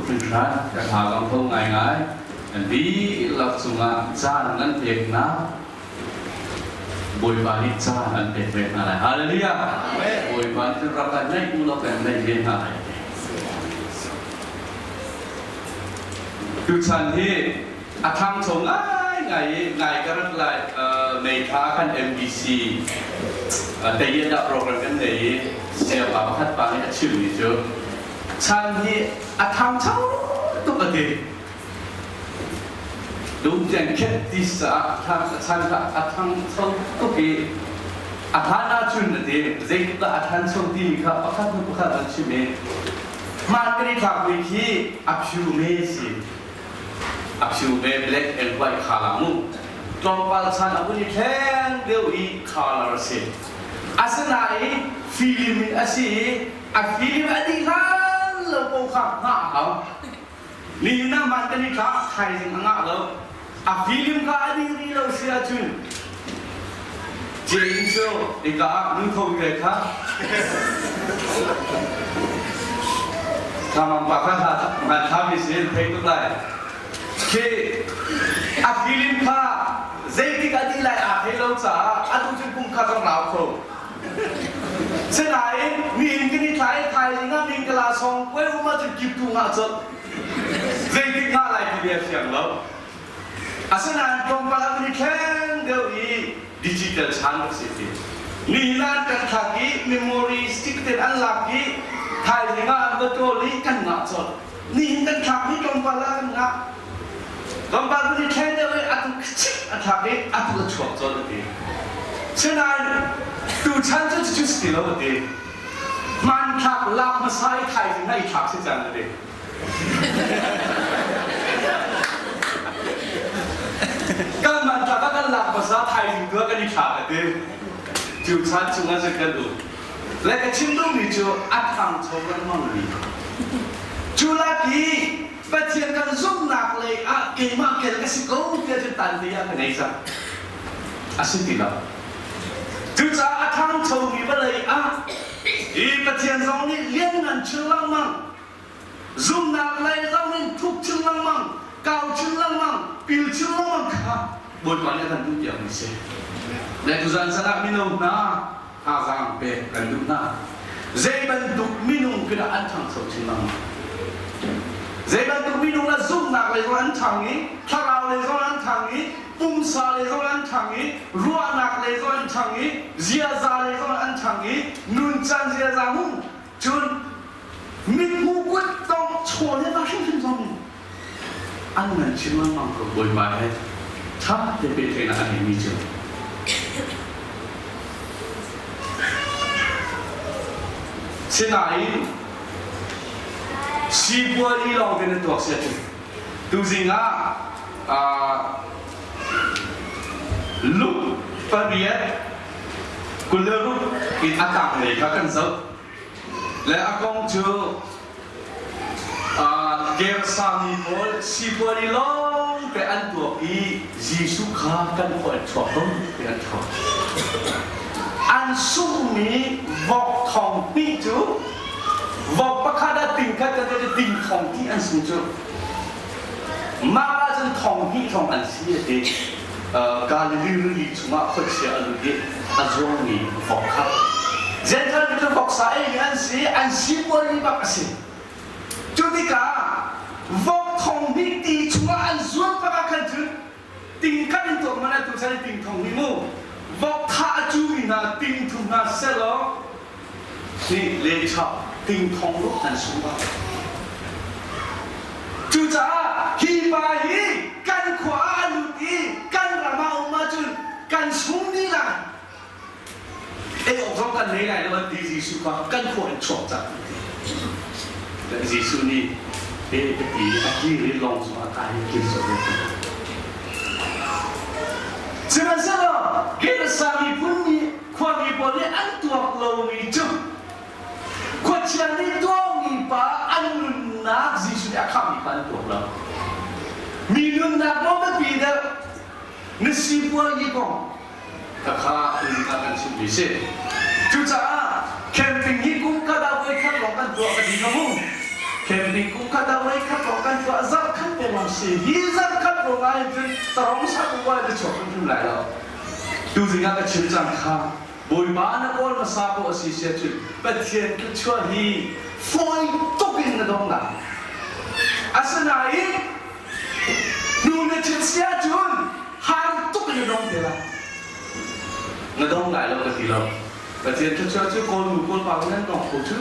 tuk hringhran. Ka tha zong tho ngaingai. Nan dihlak cungah caan nan peknak Bawipa nih caan an pek ve hna lai. Hallelujah! Bawipa nih rak kan naih u law kan naih ve hna lai. Tuchan hi a thangcho ngaingai i ngai ka rat lai May thla khan MBC Tayenda program kan nei i sayapa pakhat pa nih a chimmi cu chan hi a thangcho tuk a ti. Lungtiang khet ti caah chan kha a thangcho tuk i a hlan ahcun a ti zeitluk dah a thancho timi kha pakhat hnu pakhat an chim i hmaan kan i thlakmi khi a phu me si a phu me black and white kha la mu tlawmpal chan a vun i thleng deuh i color a si asinain film in a si i a film a dih hlan lo ko kha hngah a hau Nihin ah hmaan kan i tlak thaizing a ngah lo. A film kha a dih rih lo si ahcun James cu ika ah nu tho ve kha Thamang pa kha hman thami si thei tuk lai. Khi a film kha zeitik a dih lai aa thei lo caah atu cun kum kha zong rau kho. Sinain nihin kan i thlai thaizing ah min kala song puai um ahcun kiptu ngah colh. Zeitik ngah lai ti bia fiang lo. Asinain tlawmpal ah kan i thleng deuh i digital chan kan si ti. Nihin ah an kan thlak i memory stick ten an lak i thaizing ah an va ṭawl i kan ngah colh. Nihin kan thlak mi tlawmpal ah kan ngah. Tlawmpal kan i thleng deuh i atu chik a thlak i atu a chuak colh a ti. Sinain tuchan cu cucu si ti lo a ti. Hmanthlak lak hmasa i thaizing ah i thlak si cang a ti. Kan hmanthlak ah kan lak hmasa thaizing tu ah kan i thlak a ti. Cu chan chungah cun kan um. Le ka chim duhmi cu a ṭhangcho lengmangmi. Cu lak i Pathian kan zumhnak lei ah keimah kel ka si ko tiah cun tan te ah ka nei cang. A si ti lo. Cucaah a ṭhangchomi vawlei ah hi Pathian zong nih lianngan chin lengmang, zumhnak lei zong in thuk chin lengmang, kau chin lengmang, pil chin lengmang kha Bawipa nih a kan duh piakmi si. Le tuzan san ah mino hna thazaang pek kan duh hna. Zei bantuk minung khi dah an ṭhangcho chin lengmang? Zei bantuk minung dah zumhnak lei zong an ṭhang i, thlarau lei zong an ṭhang i, pumsa lei zong an ṭhang i, ruahnak lei zong an ṭhang i, ziaza lei zong an ṭhang i, nuncan ziaza hung cun mithmuh kut tong chaw le va hrimhrim zong an ngan chin lengmang ko Bawipa he ṭha te pehtlaihnak a ngeimi cu. Sinain sipuazi lawng te na tuak sia cu tuzing ah luk pariat 26 in a tanglei kha kan zoh le a kong cu Gersami pawl sipuani lawng te an tuak i Jesuh kha kan khua in chuak ko ti an chuak. An sungmi vok thong hnih cu vok pakhat ah ting khat kan ti ting thong ti an sung cu mah ahcun thong hnih thong an si a ti. Galilee rili chungah khuachia a lut i a zuangmi vok kha Gentile mi cu voksa ei an si an sipuani bak a si cu tikah vok thong hnih ti chungah an zuan bak ah khan cun ting khat in tuak man atu chan ting thong hnih mu vok tha a cumi hna ting thum hna selaw nih le chap ting thong ruk an sung bak Cucaah hi pa hi kan khua ah a lut i kan ram ah a um ahcun kan sung dih lai. Ei awk zong kan nei lai lo an ti Jesuh kha kan khua in chuak cang an ti. Jesuh nih he ka ti a kir i lawng cungah kai in kir colh ve. Sihmanhsehlaw Gerasa miphun nih khuami pawl nih an tuak lomi cu Khuachia nih tuahmi pa an nunnak Jesuh nih a khamhmi kha an tuak lo. Mi nunnak maw biapi deuh? Na sipuazi kong kha in a kan chimhmi si. Cucaah camping hi kum khat ah voikhat lawng kan tuah ka ti ka mu. Camping kum khat ah voi khat lawng kan tuah zarh khat te lawng si. Hi zarh khat lawng ah hin cun tarong sak upa le chuak hrimhrim lai lo. Tuzing ah ka chim cang kha. Bawipa na kawl hmasa ko a si sia cun Pathian thluachuah hi fawi tuk in na dong lai. Asinain hnu na chit sia cun har tuk in na dong te lai. Na dong lai lo ka ti lo. Pathian thluachuah cu Kawl nu Kawl pa nan dong kho cu.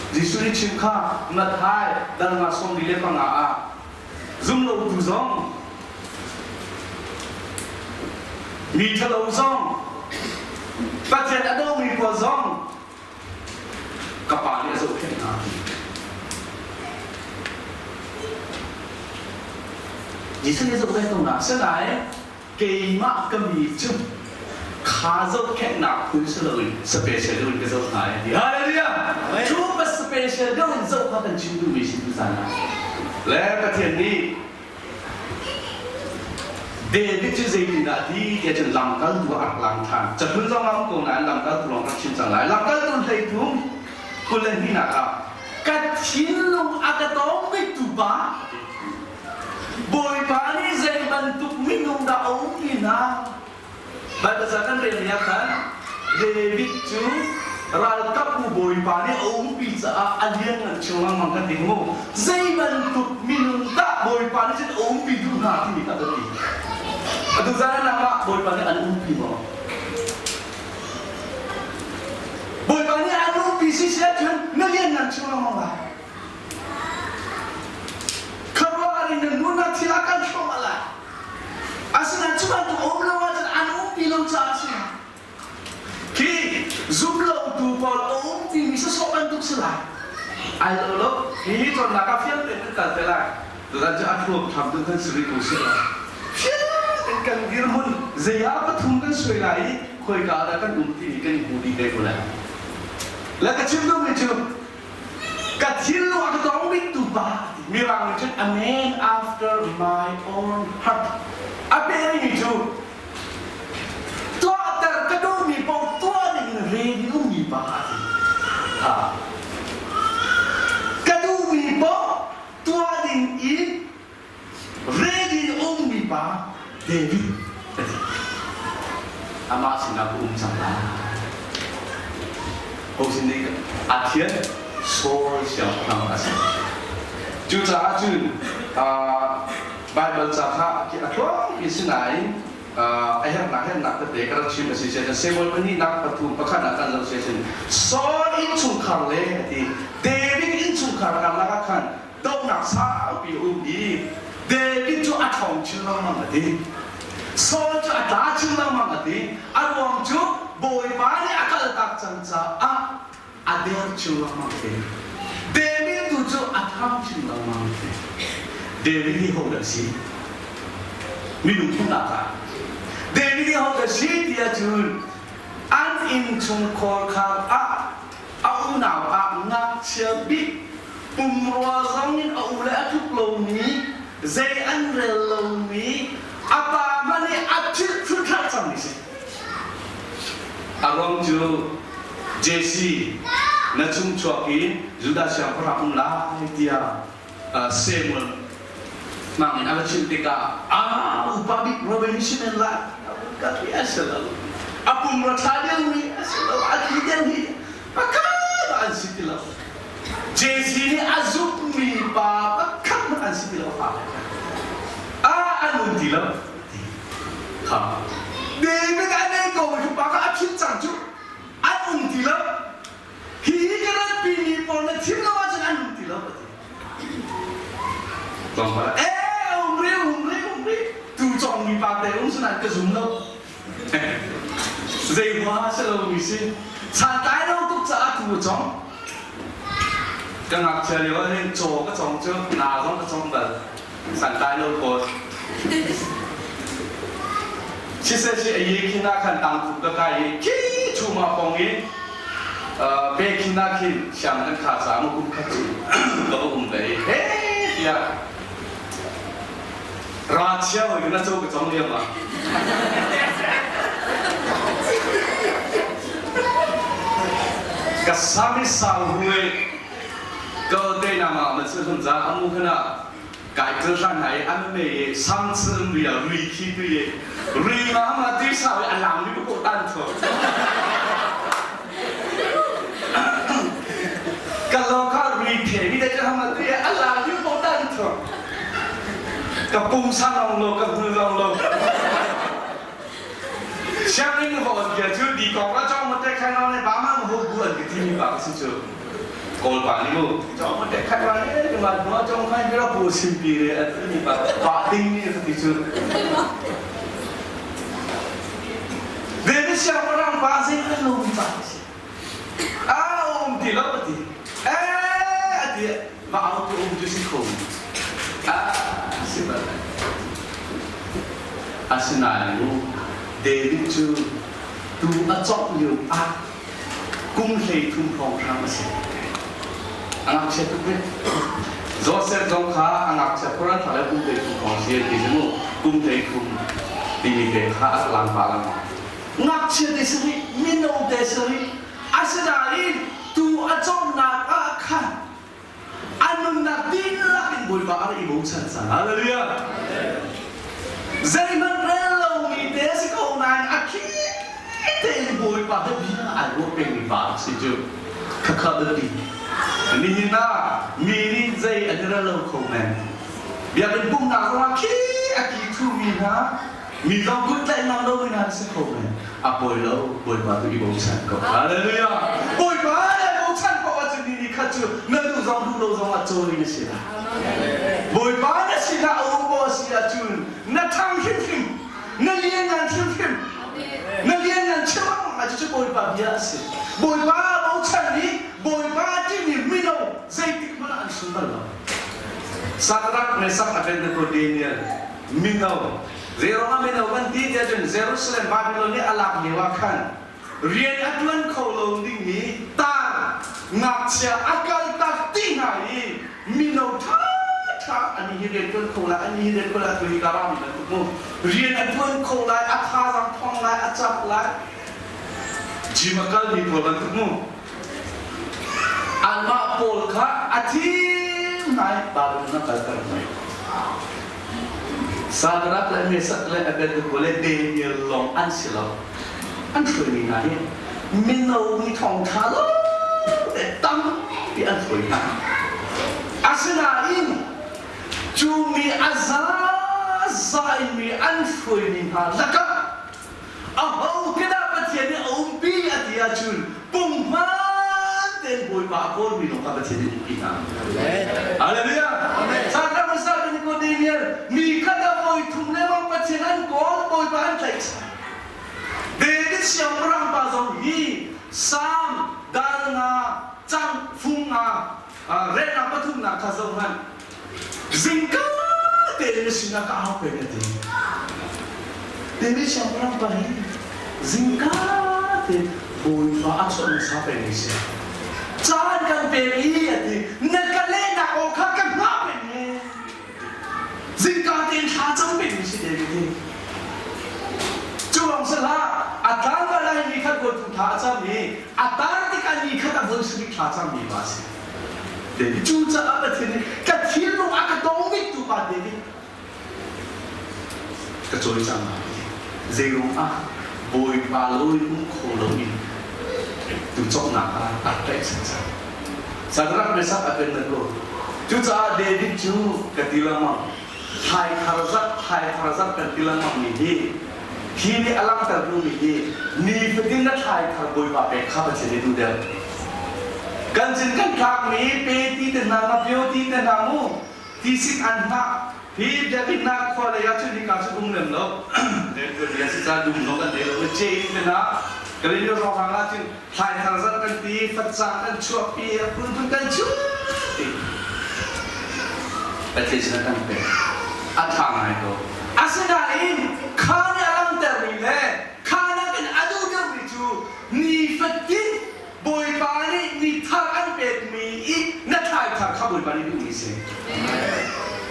Jesuh nih chim kha Matthai dal nga 45 ah zumlotu zong mi ṭhalo zong Pathian a domi pawl zong ka pa nih a zohkhenh hna. Jesuh nih a zohkhenh ko hna. Asinain keimah ka mi cu kha zohkhenhnak phun si loin special deuh in ka zoh hna i Hallelujah! Cu pa special deuh in zoh kha kan chim duhmi si tuzan ah. Le Pathian nih David cu zeitindah ti tiah cun lamkaltu ah a rak lang ṭhan. Cahlun zong ah um ko nain lamkaltu lawng rak chim cang lai. Lamkaltu 13 22 ah ka thinlung a ka tawng biktu pa Bawipa nih zei bantuk minung dah a umpi hna? Baibal ca kan rel ah khan David cu ralkapbu Bawipa nih a umpi caah a lianngan chung lengmang kan ti mu. Zei bantuk minung dah Bawipa nih cun a umpi duh hna timi kha kan ti. Atu zan ah Bawipa nih an umpi maw? Bawipa nih an umpi si si ahcun na lianngan chung lengmang lai. Khuaruahhar in na nunnak thil a kan hrawmh a lai. Asinain cu bantuk um lo ahcun an umpi lo caah a si. Khi zumlotu pawl a umpi mi sawsawh bantuk si lai. Ai lo lo, hi cawnnak ah fiang tein kan kal te lai. Tuzan cu a thuam tham tu kan si rih ko si lo. Fiang in kan dirhmun zei ah pathum kan suai lai i khoika ah dah kan um timi kan i hmu dih te ko lai. Le ka chim duhmi cu Ka thinlung a ka tong biktu pa Mirang nih cun a man after my own heart a pemi cu tuahter ka duhmi paoh tuah ding in ready ummi pa a ti. Ha. Ka duhmi paoh tuah ding in ready in ummi pa David a ti. Amah sinah ka um cang lai. Hosin nih a thian Saul siangpahrang a si. Cucaah cun Baibal ca kha a tluangpi si nain a herhnak herhnak tete ka rak chim a si sian Samuel pahnihnak pathum pakhat ah kan zoh si ahcun Saul innchungkhar le a ti David innchungkhar karlak ah khan dohnak saupi a um i David cu a ṭhawng chin lengmang a ti. Saul cu a tla chin lengmang a ti. A ruang cu Bawipa nih a kaltak cang caah a der chin lengmang a ti. David tu cu a ṭhang chin lengmang a ti. David hi hodah a si? Minung phunnak ah. David hi hodah a si ti ahcun an innchungkhar khar ah a unau ah ngakchia bik pumrua zong in a u le a tluk lomi zei an rel lomi a pa hmanh nih a thilh thluthlah cangmi si. A ruang cu Jesse na chung chuak i Judah siangpahrang um lai tiah Samuel hmang in a va chimh tikah a upa bik Robin hi si men lai ka hi a si lo a pumrua ṭha deuhmi a si lo a thi deuhmi pakhat an si ti lo Jesse nih a zumhmi pa pakhat hmanh an si ti lo fa a an um ti lo kha David a nei ko mi pa kha a philh cang cu an um ti lo Hi ka ratpi mi pawl na thim lo ahcun an um ti lo ka ti. Tlawmpal eh um ri um ri um ri tu cong mi pa te um sunan ka zum lo. Zei hua si lo mi si. Santlai lo tuk caah tu cong. Ka ngakchia lio ah hin caw ka cong cu nga zong ka cong bal. Santlai lo pawl. Siseh si a ye khin ah khan tang thum ka kai i khi chum ah pong i pe khin ah khin siang kan kha ca mu kum khat cu ka va um ve i he tiah ra chia hoi na cho ka chong liam ah ka sami sang hui. Ko te na ma ma chu hum za amu khana kai kal ran hai an me ye sam chum ria rui khi tu ye rui ma ma ti sa we alam ni ko tan tho ka lo kha rui the ni de ha ma tu ye alam ni ko tan tho ka pum sa long lo ka hnu long lo Sianginn va on bia cu di kong la chong ma te khai no le ba ma ho bu an ki thi mi ba si cu Kawl pa nih mu chong ma te khai ma le ma no chong khai mi ra pu sim pi re an ti mi ba ba ding ni ka ti cu Ve ni siang parang pa zing kan lo mi pa si a um ti lo ti eh ati ma au tu um tu si kho a si ba asinain mu David cu tu a cawk lio ah kum 13 hrawng hram a si. A ngakchia tuk ve. Joseph zong kha a ngakchia phuran thla le kum 13 hrawng si an ti cu mu. Kum 13 timi te kha a lang pa lang. Ngakchia te si rih, mino te si rih. Asinain tu a cawknak ah khan a nunnak dihlak in Bawipa a rak i bochan cang. Hallelujah. Zeihmanh rel lomi te si ko nain a khi tein Bawipa he bia ai ruah pengmi pa a si cu. Khakha biapi. Nihin ah mi nih zei an i rel lo kho men. Biakinn pumhnak zongah khi a ki thumi hna Mi zong kut tlaih ngam lo mi hna si kho men. A pawi lo, Bawipa tu i bochan ko. Hallelujah. Bawipa le bochan ko ahcun ni ni khat cu na duh zong duh lo zong ah cawi na si lai. Bawipa na sinah a um ko a si ahcun na ṭhang hrimhrim, na lianngan hrimhrim, na lianngan chimang a cucu Bawipa bia a si. Bawipa bochan i Bawipa timi mino zeitik hmanh ah an sung bal lo. Shadrach, Meshach, Abednego, Daniel mino zeiruangah mino kan ti tiah cun Jerusalem Babylon nih a lak lio ah khan rian a ṭuan kho lo dingmi tar ngakchia a kaltak ti hna i mino ṭhaṭha ani hi rian ṭuan kho lai ani hi rian ṭuan lai tu hi ka rami bantuk mu rian a ṭuan kho lai a thazaang thong lai a cak lai gym a kalmi pawl bantuk mu anmah pawl kha a thim hna i Babylon a kalter hna. Shadrach le Meshach le Abednego le Daniel lawng an si lo. An hruaimi hna hi mino mi thawngṭha lo te tampi an hruai hna. Asinain cu mi a zaza in mi an hruaimi hna lakah Aho ke dah Pathian nih a umpi a ti ahcun punghman tein Bawipa a kawlmi lawng kha Pathian nih umpi hna. Hallelujah. Satan hmasa bin Daniel mi khat ah voi thum lengmang Pathian an kawl Bawipa an tlaihchan. David siangpahrang pa zong hi Salm dal nga cang fung nga rehnak pathumnak kha zoh hmanh Zingka tein na sinah ka au peng a ti. David siangpahrang pa hi zingka tein Bawipa a chawnh hmasa peng mi si. Caan kan pek i a ti. Na ka lehnak aw kha ka hngah peng e. Zingka tein thla cam peng mi si David hi. Cu lawng si hlah, a tlang ka lai ni khat voi thum thla a cam i a tar tikah ni khat a voi sarih thla cam mi pa a si. David cucaah Pathian nih ka thinlung a ka dawngmittu pa David ka cawi cang lai zeiruang ah Bawipa lo in um kho loin tu cawknak ah a tlaihchan cang Shadrach Meshach Abednego cucaah David cu ka ti lengmang thlai thar zat thlai thar zat kan ti lengmang mi hi hi nih a langhter duhmi hi nifatin na thlai thar Bawipa pek kha Pathian nih duh deuh kan cin kan tlakmi pe ti te hna ngapio ti te hna mu tisik an hngah hi biakinn khua lei ah cun hika cu um lem lo bia si ca dum lo kan nei lo ce in te hna Galileo hrawng ah cun thlai thar zat kan ti facang kan chuahpi a phunphun kan chuah ti Pathian sin kan pek a ṭha ngai ko asinain kha nih a langhtermi le kha nakin a duh deuhmi cu nifatin Bawipa nih ni thar an pekmi i na thlai thar kha Bawipa nih duhmi si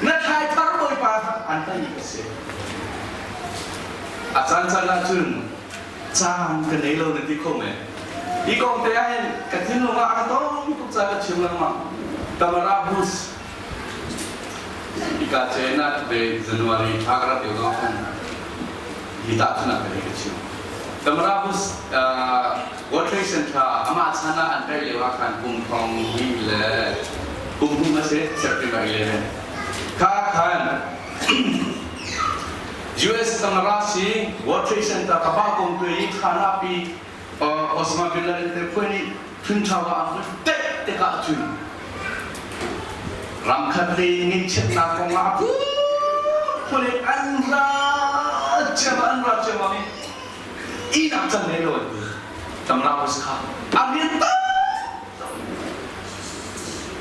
na thlai thar Bawipa an timi ka si a caan caan ahcun caan ka nei lo na ti kho men hi kong te ahhin ka thinlung ah a ka tong tuk ca ka chim lengmang. Tamara Bus Ika China today January thla ka rat lio zong khan hi tahchunhnak ka ka chim. Tamara Bus World Trade Center amah chan ah an tlaih lio ah khan kum thong hnih le kum hum a si September 11 kha khan US Tamara si World Trade Center ka pa kong tu i thana pi Osama bin Laden te phuai nih Twin Tower an vun teh tikah cun ramkhat le ngeihchiatnak kong ah phun in an ra ciam an ra ciam i ihnak can nei lo an ti tamra bus kha a rian tak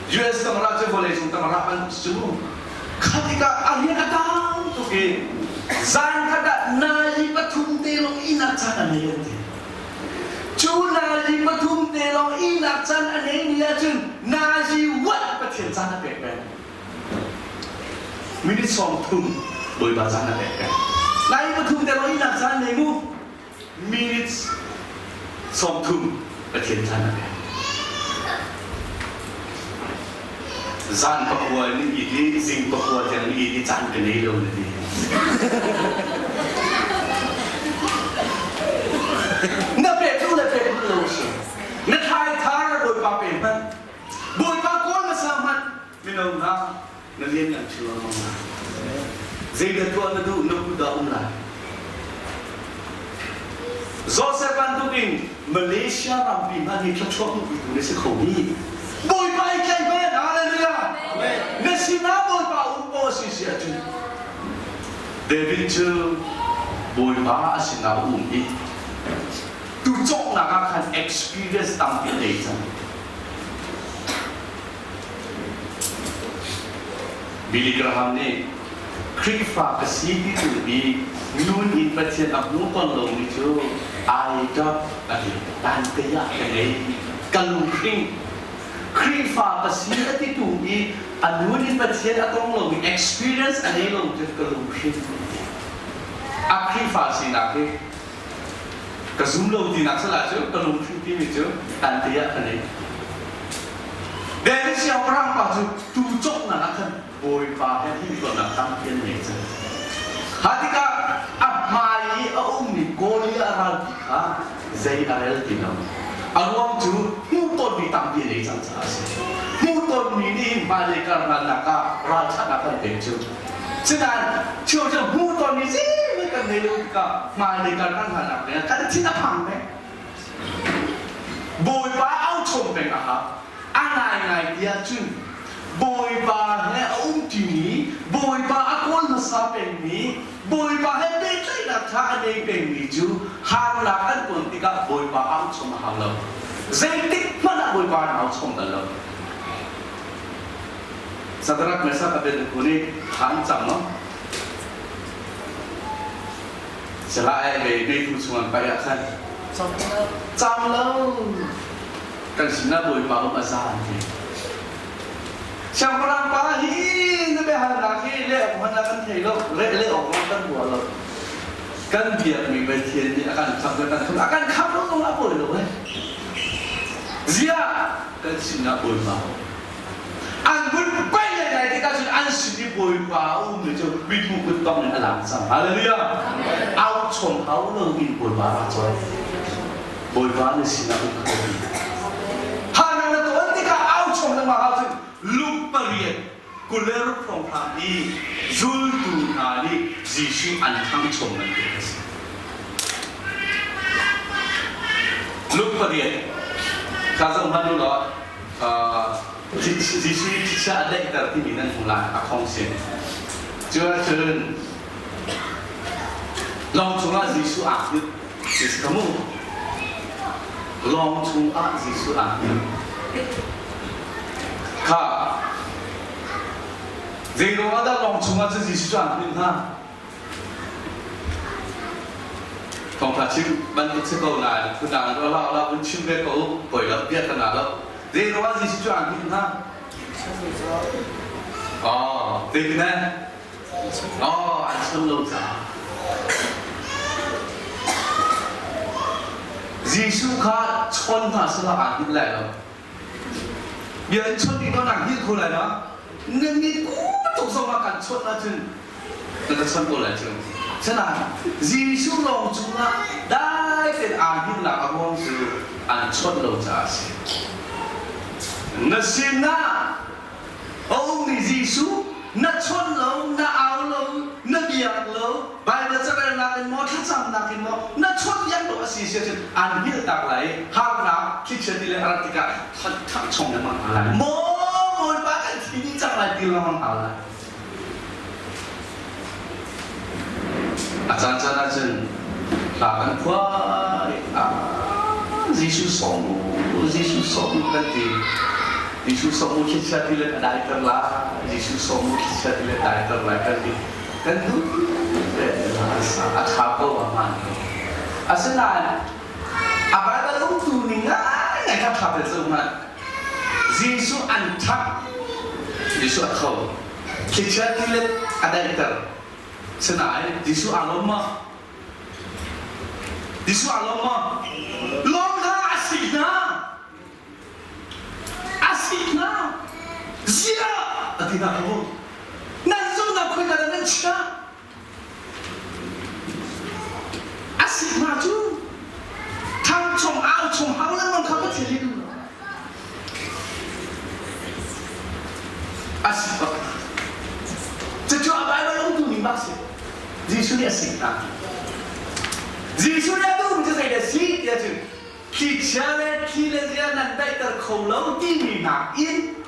US tamra cu vawlei cung tamra bantuk cu kha tikah a rian a tam tuk i zan khat ah nai pathum te lawng ihnak caan a nei an ti Cu nazi pathum te lawng ihnak can a neimi ahcun nazi what Pathian caan a pek peng. Minute 30 Bawipa caan a pek peng. Nazi pathum te lawng ihnak caan nei mu. Minutes 30 Pathian caan a pek. Zan pakua ni i ti, zing pakua tiang ni i ti caan ka nei lo na ti. Na pek lu le pek lu lo si. Na thlai thar Bawipa pe hmanh. Bawipa kawl na sa hmanh. Mino hna, na lian ngan chiu ang mang lai. Zeidah tuah na duh na kut ah um lai. Joseph bantukin Malaysia rampi hmanh hi thluachuah hmuhpitu na si kho mi. Bawipa i tlaih hmanh. Hallelujah. Na sinah Bawipa um ko a si si ahcun David cu Bawipa a sinah a um i tu cawknak ah khan experience tampi a nei cang. Billy Graham nih Khrihfa ka si ti tu i nun in Pathian a hmu ton lomi cu ai ṭap a ti. Tante ah ka ngei. Ka lunghring. Khrihfa ka si a ti tu i a nun in Pathian a tong lomi experience a nei lo cu ka lunghring. A Khrihfa sinak hi ka zum lo tinak sal cu ka lunghring timi cu tante ah ka nei. David siangpahrang pa cu tuu cawknak ah khan Bawipa he hmuhtonnak tampi an ngei cang. Kha tikah a hmai i a ummi Goliath ralpi kha zei a rel ti lo. A ruang cu hmuhtonmi tampi a ngei cang caah a si. Hmuhtonmi nih hin hmailei karhlannak ah ralṭhatnak kan pek cu. Sinain thil cu hmuhtonmi zeihmanh kan ngei lo tikah hmailei karhlannak lei ah kan thin a phang peng. Bawipa au chom peng a hau. A ngaingai ti ahcun Bawipa he a umṭimi, Bawipa a kawl hmasa pengmi, Bawipa he pehtlaihnak ṭha a nei pengmi cu harnak an ton tikah Bawipa au chom a hau lo. Zeitik hmanh ah Bawipa an au chom bal lo. Sadarak Meshach Abednego nih thla an cam lo. Sala ai mei meifu chung an paih ah khan cam lo. Kan sinah Bawipa um a za an ti. Siangpahrang pa hi na biahalnak hi leh awk hmanh ah kan thei lo, leh leh awk zong kan ruah lo. Kan biakmi Pathian nih a kan khamh le kan khamh a kan khamh lo zong a pawi lo eh. Ziah kan sinah Bawipa um. An vun paih le ngai tikah cun an sin i Bawipa a ummi cu mithmuh kut tong in a lang cang. Hallelujah. Au chom hau lo in Bawipa ra cawi. Bawipa na sinah um kho ti. Hana na tawn tikah au chom lengmang hau cun lung pariat kuler hrawnghrang i zultu hna nih Jesuh an thangchom bantuk a si. Lung pariat kha zoh hmanh u law Jesuh nih thisa a daihter timi nan hmu lai a khong sin. Cu ahcun lawng cungah Jesuh aa hngilh. Jesuh ka mu. Lawng chungah Jesuh aa hngilh. Kha zei ruangah dah lawng chungah cun Jesuh cu aa hngilh hnga? Thawngṭha chim bantuk si ko nain phundang in la la vun chim ve ko u poi lo bia kan lo zei ruangah Jesuh cu aa hngilh hnga? Oh, zeitin eh? Oh, an chim lo caah. Jesuh kha chawn hna sehla aa hngilh lai lo. Bia in chawnh dih nawn hngilh kho lai ma? Na mit tuk zong ah kan chawnh ahcun na ka chawnh ko lai cu. Sinain Jesuh lawng cungah dai tein aa hngilhnak a ruang cu an chawnh lo caah a si. Na sinah a ummi Jesuh na chawnh lo, na au lo, na biak lo, Baibal carelnak in maw, thlacamnak in maw, na chawnh lo a si si ahcun aan hngilhtak lai i harnak thlichia ti le a rat tikah thak chong lengmang hna lai. Maw Bawipa kan thi dih cang lai ti lengmang hna lai. A caancaan ahcun hla kan phuah i Jesuh sawm u, Jesuh sawm u kan ti. Jesuh sawm u thlichia ti le ka daiter lai, Jesuh sawm u thlichia ti le daiter lai kan ti. Kan duh le a ṭha ko a hmaan ko. Asinain a Baibal umtu ning ngaingai kha ṭha te zoh hmanh. Jesuh an ṭhangh, Jesuh a tho. Thlichia tilet a daihter. Sinain Jesuh aa lawm maw? Jesuh aa lawm maw? Lawm hlah a si hna. A si hna. Ziah a ti hna kha Nan zumhnak khoi ka nan chiah. A si hna cu thang chung au chung hau lengmang kha Pathian nih duh lo. A si bak. Cucu a Baibal umtu ning bak si. Jesuh nih a sik hna. Jesuh nih a duhmi cu zeidah a si tiah cun thlichia le thli le zia nan daihter kho lo timi nakin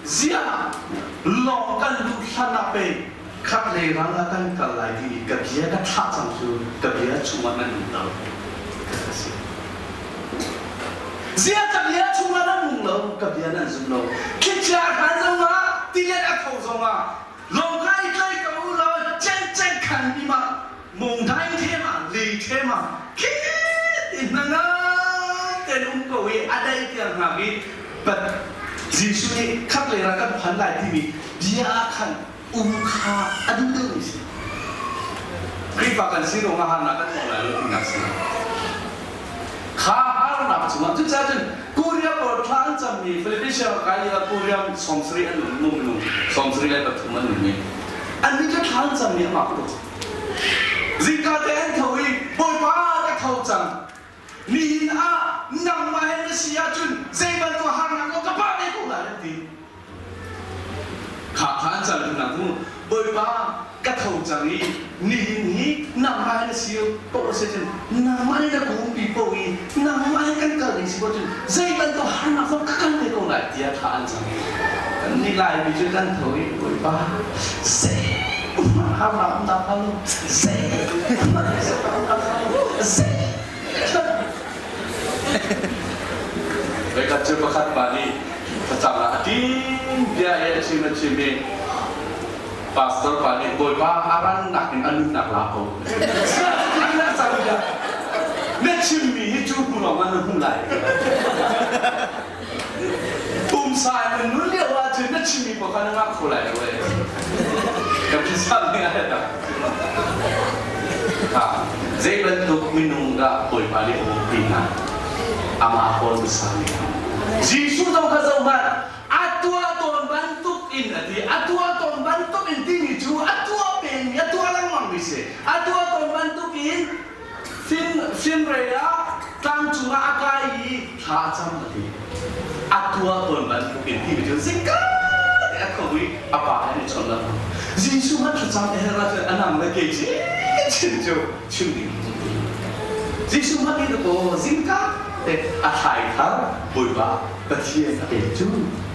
ziah lawng kan luh hlan ah pei khat lei ral ah kan kal lai timi ka bia ka thlah cang cu ka bia chungah nan um lo ka si. Zia ka bia chungah nan um lo, ka bia nan zum lo. Thlichia a hran zongah, tilet a tho zongah, lawng kha i tlai ko u law cengceng khan mi ma mung dai the ma li the ma khi ti hnangam ten um ko i a dai tiang hngak i but Jesuh nih khat le ra kan phan lai timi bia ah khan um kha a duh deuhmi si. Khrihfa kan si ruangah harnak kan tong lai lo tinak si. Kha harnak cungah cucaah cun Korea pawl thla an cammi Philippines kai lio ah Korea 70 an um minung 73 an um i annih cu thla an cammi amah ka Zingka te an tho i Bawipa ka tho cang nihin ah nangmah he na si ahcun zei bantuk harnak zong ka pah ve ko lai an ti. Kha kha an cal hna mu Bawipa ka tho cang i nihin hi nangmah he na si paoh a si cun nangmah nih na ka umpi paoh i nangmah he kan kal ding si ko cun zei bantuk harnak zong ka kal ve ko lai tiah thla an cam. Kan nih Laimi cu kan tho i Bawipa zeihmanh harnak um dah hnga lo zeihmanh um dah hnga lo zeihmanh Voikhat cu pakhat pa nih thlacam ah a tim bia i a chim a chim i pastor pa nih Bawipa a rannak in a nunnak la ko. Na chimmi hi cu hnu lawng ah na hmu lai. Pumsa in na nun lio ahcun na chimmi paoh kha na ngah kho lai lo ee. Ka phisam ning a tak. Zei bantuk minung dah Bawipa nih a umpi hna? Amah kawl hmasa mi. Jesuh zong kha zoh hmanh, a tuah tawn bantuk in a ti. A tuah tawn bantuk in timi cu a tuah pengmi, a tuah lengmang mi si. A tuah tawn bantuk in finrei ah tlang cungah a kai i thla a cam a ti. A tuah tawn bantuk in timi cu zingka te a tho i a pa he an i chawnh lengmang. Jesuh hmanh thlacam a herh ahcun a nang le kei chinchin cu chim ding Jesuh hmanh nih dakaw zingka te a thlai thar Bawipa Pathian a pek cu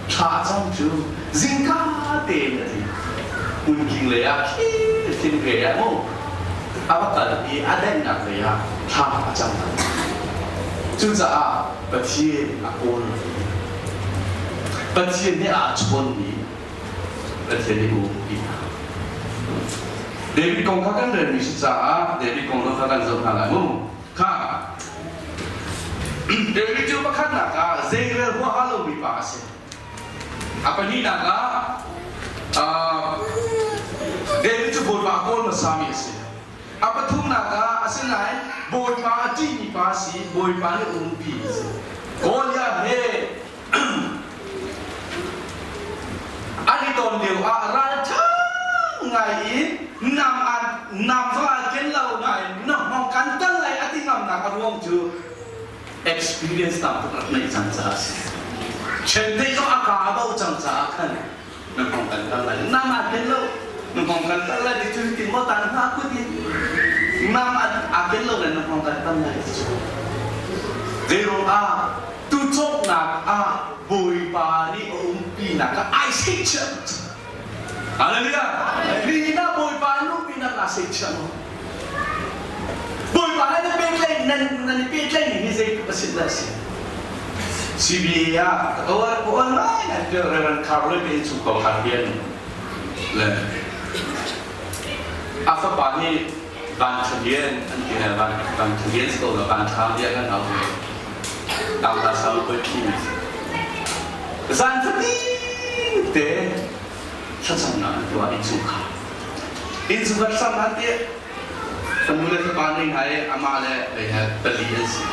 thla a cam cu zingka tein a ti. Hmunking lei ah khi thingrei ah mu a va kal i a daihnak lei ah thla a cam. Cucaah Pathian a kawl. Pathian nih aa chawnmi Pathian nih umpi hna. David kong kha kan relmi si caah David kong zong kha kan zoh hna lai mu. Kha David cu pakhatnak ah zeirel huaha lomi pa a si. A pahnihnak ah David cu Bawipa a kawl hmasami a si. A pathumnak ah asinain Bawipa a ṭihmi pa a si, Bawipa nih umpi a si. Goliath he An i ton lio ah ralṭha ngai in nam an nam zong aa ken lo nain na hmang kan tal lai a ti ngamnak a ruang cu experience tam tuk rak neih cang caah a si. Chiandeih zong a kaa a bo cang caah khan na hmang kan tal lai. Nam aa ken lo. Na hmang kan tal lai ti cu hitin maw tan hna kut in nam aa ken lo le na hmang kan tal lai ti cu. Zeiruang ah tucawknak ah Bawipa nih a umpinak ah ai seihchiah tuk cang. Hallelujah! Nihin ah Bawipa an umpinak naa seihchiah maw? Bawipa he na pehtlaih nan nan i pehtlaih hi zeitluk a si dah a si? CBA ah ka uar ka uar ngaingai tiah Reverend Carlo pe in chungkhar khar rian le a fapa hi Van Tha Lian an ti le Van Van Tha Lian si ko lo Van Tha Lian an au ve. Tangka sau poi thi mi si. Zan fatin te thlacamnak an tuah innchungkhar. Innchungkhar sam han ti fanu le fapa nei hna i amah le lei he pali an si.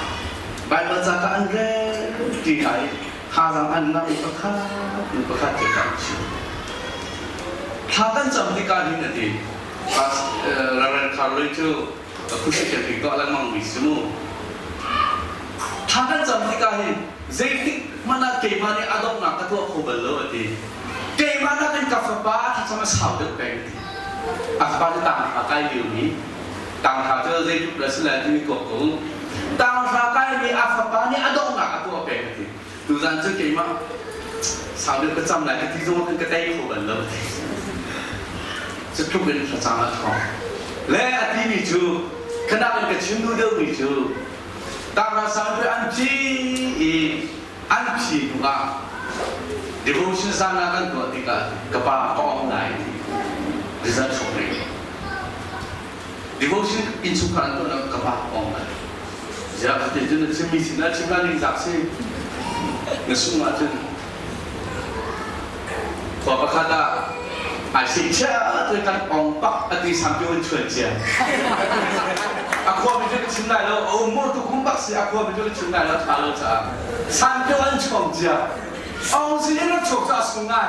Bible ca ka an rel ti hna i thazaang an ngah i pakhat hnu pakhat cu kan chim. Thla kan cam tikah hin a ti. Reverend Carlo cu khuasik kan tuah lengmang mi si mu. Thla kan cam tikah hin zeitik hmanh ah keimah nih a donghnak ka tuah kho bal lo a ti. Keimah nakin ka fapa a thlacam a sau deuh peng a ti. A fapa cu tanghra kai lio mi tanghra cu zeitluk dah si lai timi tuak ko. Tanghra kai mi a fapa nih a donghnak a tuah peng a ti. Tuzan cu keimah sau deuh ka cam lai ka ti zong ah khan ka tei kho bal lo a ti. Cu tluk in thlacam a thawng. Le a timi cu khanak in ka chim duh deuhmi cu Tanghra sang cu an thi i an thi hnu ah devotion zan ah kan tuah tikah ka pa ka ong lai ti result chuak rih. Devotion innchungkhar an tuah ka pa ka ong lai. Ziah ka ti cun na chimmi sin ah chim la ningzak si. Na sung ahcun Khua pakhat ah ai sehchiah cu kan ong pak a ti sampiu in chuan cia. A khua mi cu ka chim lai lo, a um maw tu kum bak si a khua mi cu ka chim lai lo tha lo caah. Sampiu an chuang cia. Ong sin in a chuak cu a sung ngai.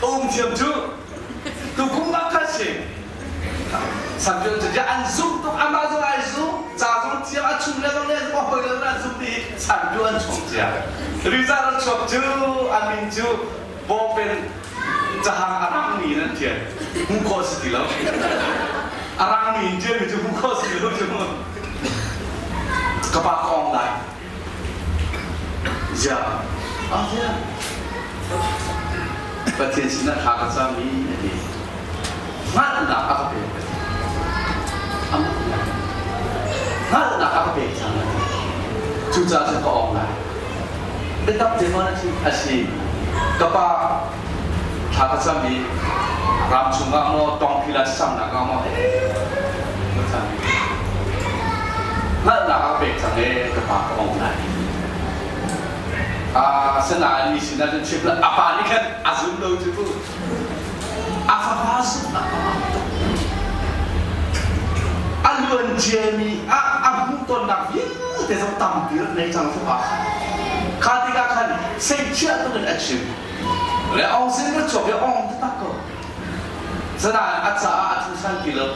A um thiam cu tu kum bak kha si. Sampion cu an zumh tuk amah zong ai zum ca zong thiam a chung le zong le zong a hawi le an zumh i Sampion an chuak cia. Rizal an chuak cu a min cu bawpen cahang a rangmi in an ṭial. Hmuh khawh si ti lo. A rangmi in ṭialmi cu hmuh khawh si ti lo cu. Ka pa ka ong lai. Ziah? Ah ziah. Pathian sinah thla ka cam i a ti. Hngalhnak a ka pek a ti. Amah hngalhnak a ka pek cang a ti. Cucaah cun ka ong lai. Biatak te maw na chim? A si. Ka pa thla ka cam i ram chungah maw tawngphila samnak ah maw ka cam i hngalhnak a pek cang e ka pa ka ong lai. Asinain mi sinah cun chim a pa nih khan a zum lo cu ku. A fapa zumhnak a mak tuk. A luan ciami a a hmuhtonnak vialte zong tampi rak nei cang fapa kha. Kha tikah khan seichiah tuk in a chim. Le ong sin ka chuak i ong taktak ko. Sanain a caah a thu san ti lo.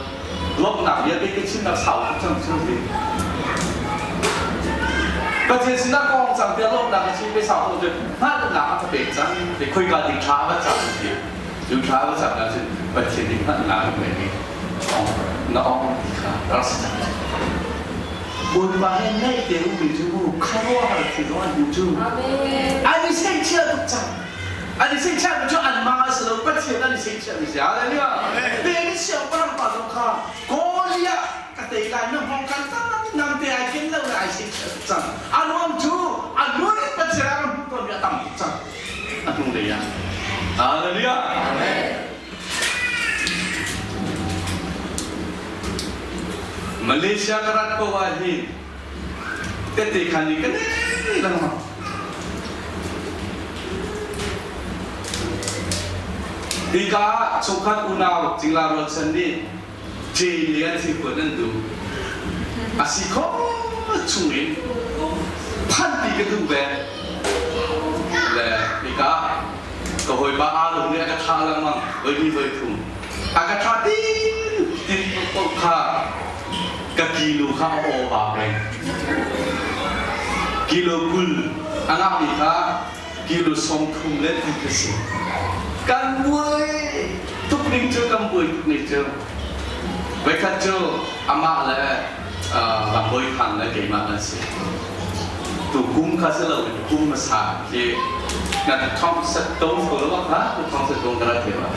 Lawmhnak vialte ka chimnak sau tuk cang cu ti. Pathian sinah ka ong cang tiah lawmhnak ka chim pe sau tuk cu hngalhnak a ka pek cang. Ti khoika ding thla va cam ti. Cu thla va cam ahcun Pathian nih hngalhnak a pek i na ong ti kha rak si cang. Bawipa he naih te ummi cu mu khuaruahhar thil zong an hmuh cu. An i seichiah tuk cang. An i seichiah cu an mah a si lo Pathian an i seichiah mi si. Hallelujah. David siangpahrang pa zong kha Goliath ka tei lai na hmong kan nam te ai ken lo le ai seichiah tuk cang. A nuam cu a nun in Pathian a ram hmuh tawnmi a tam tuk cang. A hnu lei ah. Hallelujah. Amen. Malaysia ka rat ko ah hin tette khan nih ka nei lengmang. Hika ah chungkhat unau cingla rualchan nih Jane le an thilpuan an duh. A si khawh chung in phanpi ka duh ve. Le hika Ka hawipa aa lung nih a ka thah lengmang voi hnih voi thum. A ka thah tin tin paoh kha ka kilo kha a aw ba peng. Kilo 20 a ngahmi kha kilo 30 le ti ka si. Kan buai tuk ning cu kan buai tuk ning cu. Voikhat cu amah le Bang Bawi Thang le keimah kan si. Tu kum kha si lo in kum hmasa khi na thong set to ko lo kha tu thong set kong ka rak thei ba.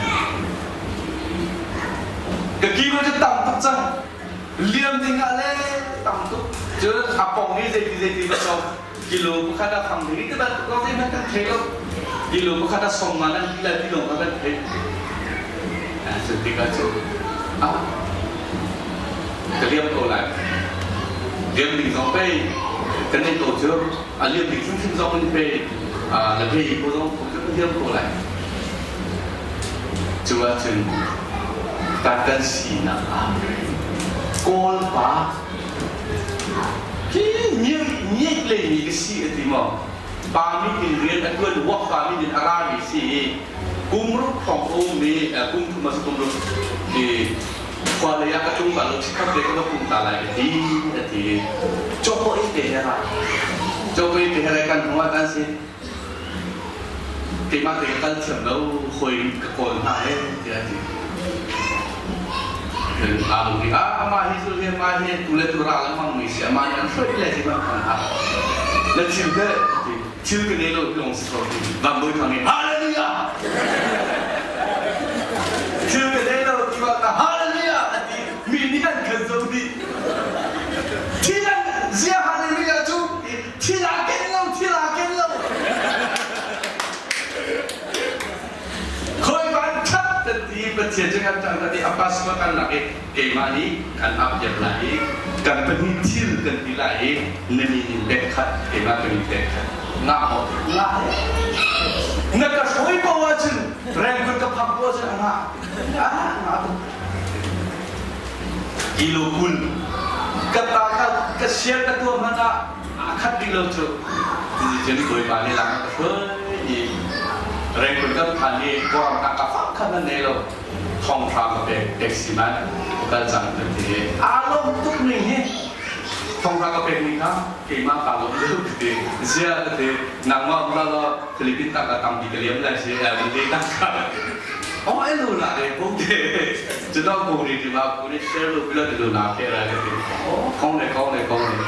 Ka kilo cu tam tuk cang. Liam ding ah le tam tuk. Cun a pong hi zeiti zeiti va so kilo pakhat a fang ding ti bantuk lawng zeihmanh kan thei lo. Kilo pakhat a song ma nan ti lai ti lawng kha kan thei. Cu tikah cu ah ka liam ko lai. Liam ding zong pei kan nei ko cu a liam ding hrimhrim zong in pei na phei ko zong cu ka liam ko lai. Cu ahcun kan kan sinak ah Kawl pa hi ngiat leimi ka si a ti maw? Pa min in rian a tuan wak pa min in a rami si i kum ruk thong a ummi kum thum a si kum ruk i khua lei ah ka tlung ta lo chikkhat te ka va kum ta lai ka ti a ti cawpaw in te he ra cawpaw in te he ra kan hung ah kan si keimah te ka kal thiam lo hawi ka kawl hna he tiah a ti aa lung nih ah amah hi cu hi amah hi tu le tu ral lengmang mi si amah nih an hruai le ti bang kan ah na thil te ti thil ka nei lo lawng si ko ti van bawi thang nih hallelujah thil ka nei lo ti bang ka hallelujah a ti mi nih an kan zo dih thil an zia hallelujah cu thil aa ken lo thil aa ken lo Khoi van that kan ti Pathian cu kan tang ti a pastor kan lak i keimah nih kan ap diam lai i kan pahnih thil kan ti lai i na min in pek khat keimah ka min pek khat ngah maw ngah na ka hruai ko ahcun rengkut ka phak ko ahcun a ngah ah ngah tuk kilo 20 ka ta ka ka share ka tuah hmanh ah a khat ding lo cu cun bawipa nih lang ka hruai i rengkun kan phan i kawram ka ka fak khan nan nei lo thong hra ka pek taxi man kal cang kan ti aa lawm tuk ning hi thong hra ka pek ning kha keimah ka lawm deuh ka ti zia ka ti nangmah la la Philippine ta ka tam bi ka liam lai si le ta ka oh elu la re ko te cu dong ko ri ti ma ku ni share lu bila ti lu na ke ra ka ti oh kong le kong le kong le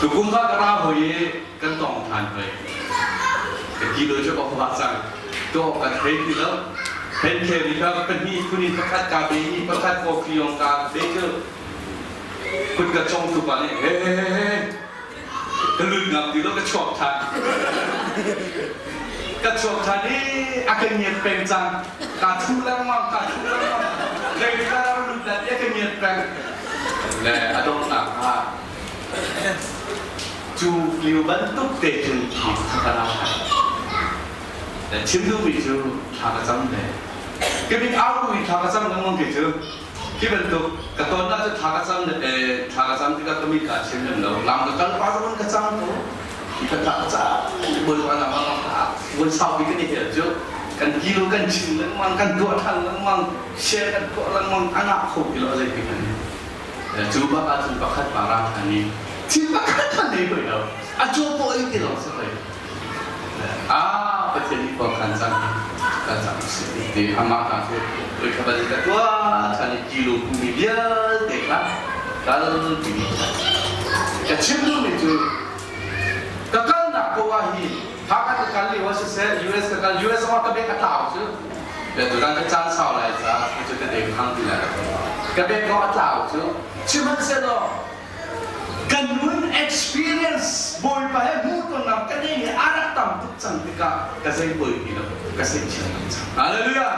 tu kum ka ka ra hoi i kan tong than hoi ka kilo cu ka va cang to ka thei ti lo pen ke ri ka pahnih phun in pakhat ka be ni pakhat ko khiyong ka be cu kut ka chong tu pa nih he he he he ka lut ngam ti lo ka chuak than ka chuak than i a ka ngiat peng cang ka thu lengmang ka thu lengmang lei ka lut la ti a ka ngiat peng le a donghnak ah cu lio bantuk te cun khi ka ra le chim duhmi cu thla ka cam le ka mit au bu in thla ka cam lengmang ke cu Hi bantuk ka ton ahcun thla ka cam thla ka cam tikah ka mit kaa chim lem lo. Lam ka kal pah zong ka cam ko. Ka thla ka cam. Bawipa nangmah voi saupi kan i hel cu kan kilo kan chim lengmang kan tuah ṭhan lengmang share kan tuah lengmang a ngah kho ti lo zeitik hmanh cu bak ahcun pakhat pa ra ṭhan i thil pakhat hmanh ei hoi lo a caw paw ei ti lo si hoi Ah, Pathian nih khua khan cang kan cang si ti amah ka cu oi kha bal ka tua than i kilo pumi vialte kha kal ti mi ka chim duhmi cu ka kalnak ko ah hi Hakha ka kal lio ah siseh US ka kal US zong ah ka bek a tlau cu tutan ka caan sau lai ca cu ka deng hang ti lai ka bek ko a tlau cu sihmanhsehlaw Kan nun experience Bawipa he hmuhtonnak ka nei i a rak tam tuk cang tikah ka zei poi ti lo ka sehchiat tuk cang. Hallelujah.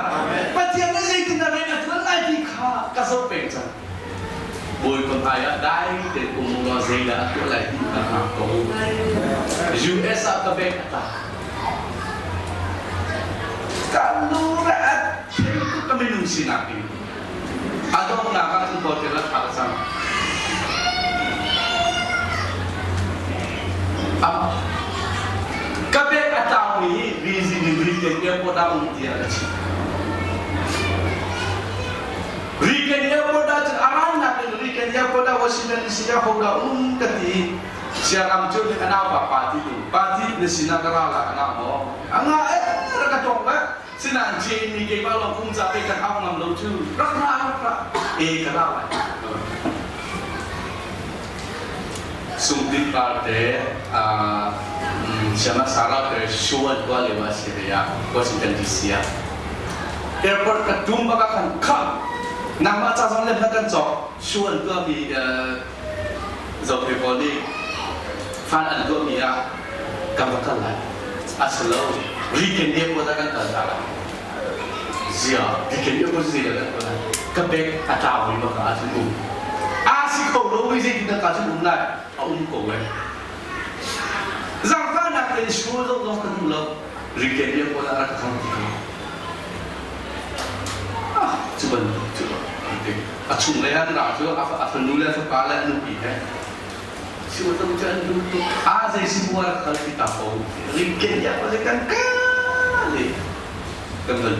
Pathian nih zeitin dah rian a tuan lai ti kha ka zoh peng cang. Bawipa hmai ah dai tein um u law zeidah a tuah lai ti ka hngak ko. US ah ka bank a tla. Ka nu le a thei tuk ka minung sinak ding. A donghnak ah cun hotel a phak cang. Ka bek a tlaumi. tlaumi hi Beijing in Riken Airport ah um tiah ka chim. Riken Airport ah cun a rannak in Riken Airport ah Washington DC ah hodah um ka ti. Siaram cu a naupa pa ti tu pa ti na sinah ka ra la ka ngah maw? A ngah eh rak ka tong eh. Sinain Jane nih keimah lawng kum ca pe kan au ngam lo cu rak ra rak ra e ka ra lai. Sungtin par te Siama Sarah te Shuan tua lio ah si ve ah Washington DC ah airport ka tum bak ah khan kham nangmah ca zong le hna kan cawk Shuan tua mi zohpe pawl nih fan an tuahmi ah kan va kal lai. A si lo. Riken airport ah kan kal ta lai. Zia, riken airport zei dah kan kal lai? Ka bag a tlau mi bak ah cun um. A si kho lo mi zeitin dah ka cun um lai? A um ko eh. Zangfahnak tein sure zong zong ka duh lo. Riken airport ah rak ka kham ti ko. Ah, cu bantuk cu an ti. A chunglei ah ra cu a fanu le a fapa le a nupi he siwatam cu an duh tuk. A zei si bu ah khal ti ta ko. Ringken ya ko kan ka le kan van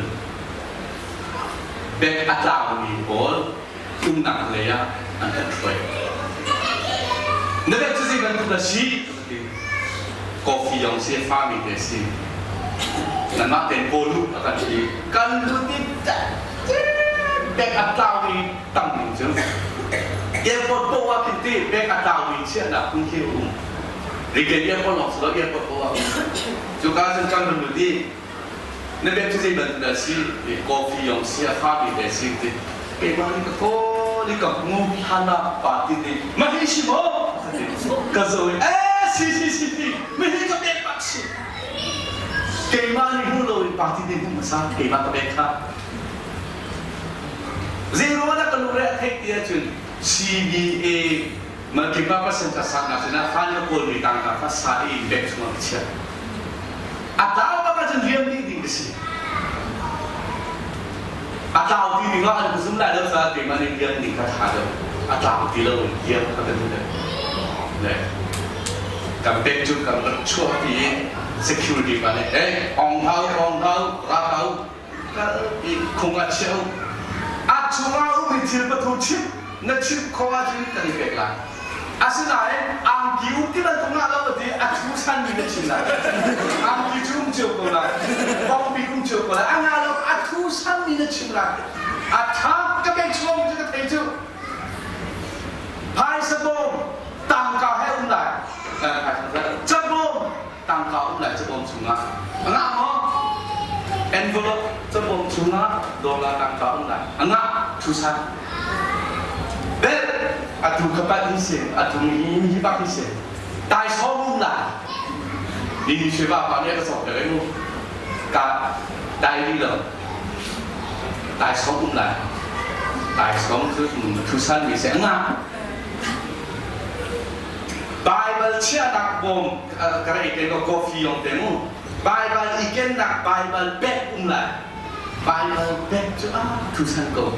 bek a tlaumi pawl umnak lei ah an kan hruai. Na bek cu zei bantuk dah si? Coffee yong si fami te si. Nanmah ten pawl a kan ti. Kan lut i bek a tlaumi tam ning cu. Airport poah khin ti bek a tlaumi chiahnak hmun khi a um. Riken airport lawng si lo airport poah um. Cuka cun kan van lut i na bek cu zei bantuk dah si coffee yong si a fami te si ti keimah nih ka kawl i ka hmu hlan ah pa ti ti ma hi si maw ka zo i eh si si si ti ma hi ka bek bak si keimah nih hmu lo in pa ti ti hmu hmasa keimah ka bek kha zero na ka lungre a theih ti ahcun CBA Malkipa pasal ka sak nak sinah fan na kawl mi tangka kha sa i bag chungah ka chiah. A tlau bak ahcun riam dih ding ka si. A tlau ti ding ah an ka zum lai lo caah keimah nih riam ding kha tha deuh. A tlau ti lo in riam kha ka duh deuh. Le kan bag cu kan rak chuah pi i security pa nih hey ong hau ong hau ra hau kal i khung ah chiah u. A chungah ummi thil pathum chimh na chimh khawh ahcun kan i pek lai. Asinain angki um ti bantuk ngah lo ti a thu sanmi na chim lai. Angki cu um cio ko lai. Bawngbi um cio ko lai. A ngah lo a thu sanmi na chim lai. A tha ka bek chuang cu ka thei cu. Phaisa bawm tangka he um lai. Cabawm tangka um lai cabawm chungah a ngah maw envelope cabawm chungah dollar tangka um lai a ngah thusan bel atu ka pat hi si atu hi hi bak hi si tai som um lai ni ni shwe ba pa nih ka sok te mu ka dai ri lo tai som um lai tai som cu thusan mi se a ngah Baibal chiahnak bawm ka rei te ko coffee yong te mu. Baibal i kennak Baibal bag um lai. Baibal bag cu ah thusan ko.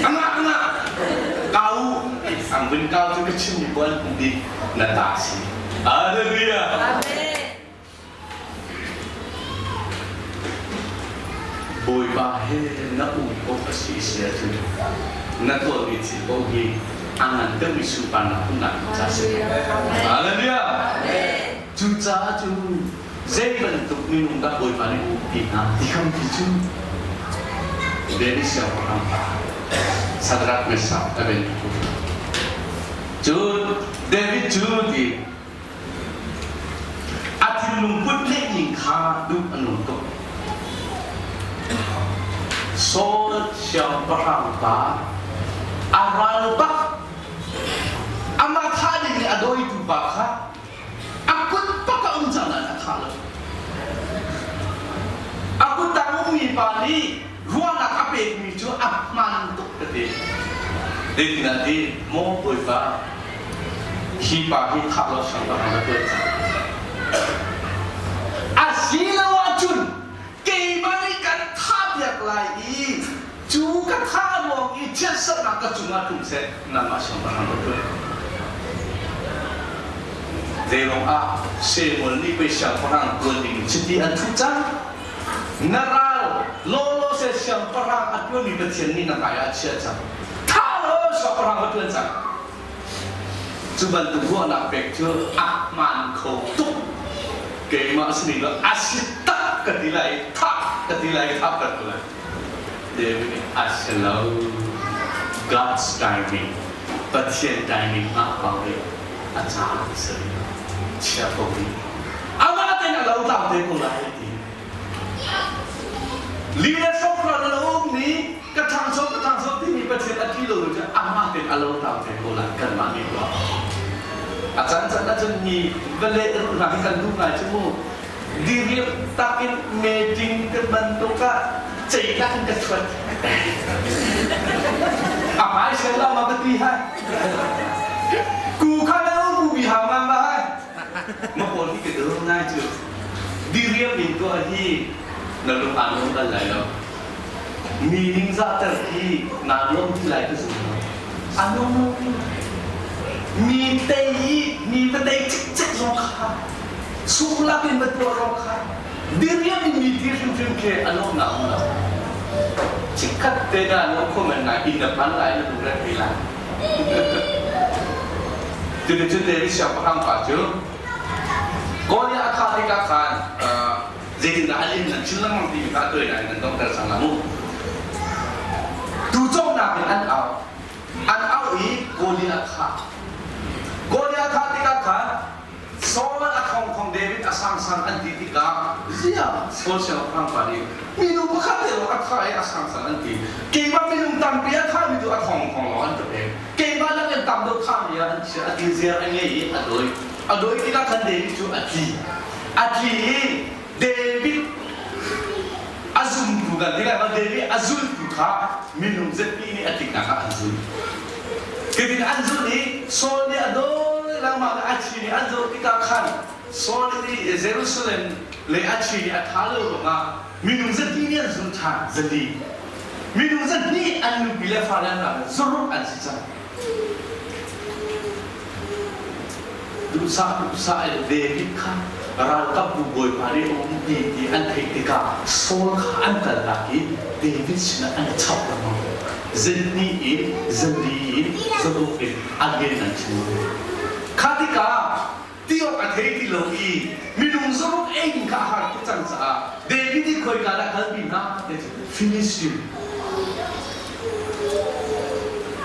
Anga anga kau ang vun kau cu ka chim mi pawl di na ta si. Hallelujah. Amen. Bawipa he na um awk a si si ahcun na tuahmi thil paoh hi a ngan deuhmi sunparnak umnak ding ca a si. Hallelujah! Cucaah cun zei bantuk minung dah Bawipa nih umpi hna ti kham ti cu David siangpahrang pa Shadrach, Meshach, Abednego. Cun David cu ti A thinlung put lehning kha duh a nung tuk. Saul siangpahrang pa a ral bak amah thah ding i a dawitu pa kha a kut bak a um cang nain a thah lo. A kut tang ummi pa nih ruahnak a pekmi cu a hmaan tuk ka ti. Zeitindah ti maw Bawipa hi pa hi thah lo siangpahrang na tuan cang. Asiloah cun keimah nih kan thahpiak lai i cu ka thah ruang i chiatserhnak ka cungah tlung seh nangmah siangpahrang na tuan. Zeirong ah Samuel nih pei siangpahrang tuan ding chiti an thuh cang. Na ral lawlaw se siangpahrang a tuanmi Pathian nih na hmai ah a chiah cang. Tha law siangpahrang va tuan cang. Cu bantuk ruahnak pek cu a hmaan kho tuk. Keimah si ning a si tak ka ti lai i thah ka ti lai i thah ka ti lai. David nih a si lo. God's timing, Pathian timing hngah ko rih. A caan si rih lo. Chia ko rih. Amah tein a lo tlau te ko lai a ti. Li le hrawkhrol a lo ummi ka ṭhangcho ka ṭhangcho timi Pathian a ṭih lo cu amah tein a lo tlau te ko lai kanmah nih tuah. A can can ahcun mi va leh ruh hna hi kan duh ngai cu mu. Diriam takin meeting te bantuk ah ceilak in ka chuat. A hmai sel lo ma ka ti hai. Ku kha na bu bi hang ma ma hai. Ma pawl hi ka dil ngai cu. Diriam in tuah hi na lung aa nuam bal lai lo. Mi ningzah ter hi naa nuam ti lai ka zum lo. A nuam lo. Mi tei i mi va tei cikcek zong kha suklak in va tuah zong kha diriam in mi ti hrimhrim khi a nuamnak um lo. Chikkhat te dah nuam kho men ngai inn na phan lai na lungre thei lai. Cuticun David siangpahrang pa cu Goliath a thah tikah khan zeitindah a lim nan chim lengmang timi kha tuai nain nan donghter cang la mu. Tucawmnak in an au. An au i Goliath thah. Goliath thah tikah khan Saul a thongthong David a sangsang an ti tikah ziah Saul siangpahrang pa nih minu pakhat te lawng a thah i a sangsang an ti. Keimah minung tampi a thahmi tu a thongthong lawng an ka pek. Keimah nakin tam deuh thahmi ah an chia a ti ziar a ngei i a dawi. A dawi tikah khan David cu a tli. A tli i David a zumtu kan ti lai ma David a zultu kha minung zetpi nih a tliknak ah an zul. Cutin an zulh i Saul nih a dawi lengmang i a thi nih an zoh tikah khan Saul nih Jerusalem le a thi nih a tha lo ruangah minung zahnih nih an zul ṭhan zali. Minung zahnih an nupi le fale an ra zaruk an si cang. Duhsah duhsah in David kha ralkapbu bawipa nih a umpi ti an theih tikah Saul kha an kaltak i David sinah an i chap lengmang. Zihnih in zali in zaruk in a rian an chim. Kha tikah ti awk a thei ti lo i minung zaruk ei ding kha a har tuk cang caah David nih khoika dah kalpi hna ti cu Filistin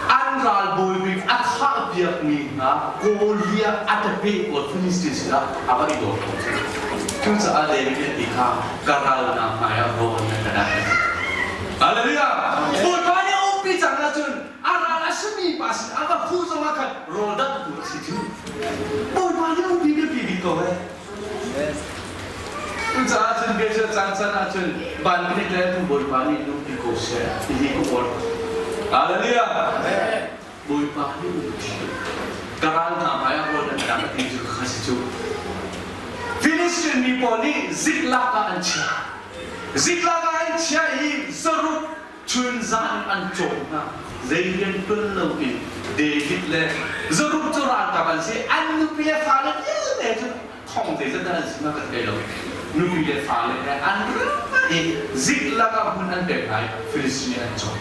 an ralbawi bik a thahpiakmi hna Goliath a tape pawl Filistin sinah a va i dawr ko cu. Cucaah David nih a ti kha ka ral hna hmaiah rawl na ka dah. Hallelujah! Bawipa nih a umpi cang ahcun a ral a simi pa sin a va phu zongah khan rawl dangh tu a si cu. Bawipa nih umpi biapi bik ko eh. Cucaah cun bia cu caan caan ahcun van kan i tel tu Bawipa nih nungpi ko seh tihi ka uar. Hallelujah! Bawipa nih nungpi. Ka ral hna hmai ah rawl nan dang a ti cu kha si cu. Filistin mi pawl nih Ziklag ah an chiah. Ziklag ah an chiah i zaruk chun zan an cawm hna. Zei rian tuan loin David le zaruk cu ralkap an si. An nupi le fale vialte cu thong zeizat dah an si ma kan thei lo. Nupi le fale he an ram i Ziklag ah hmun an pek hna i Filistin an cawm.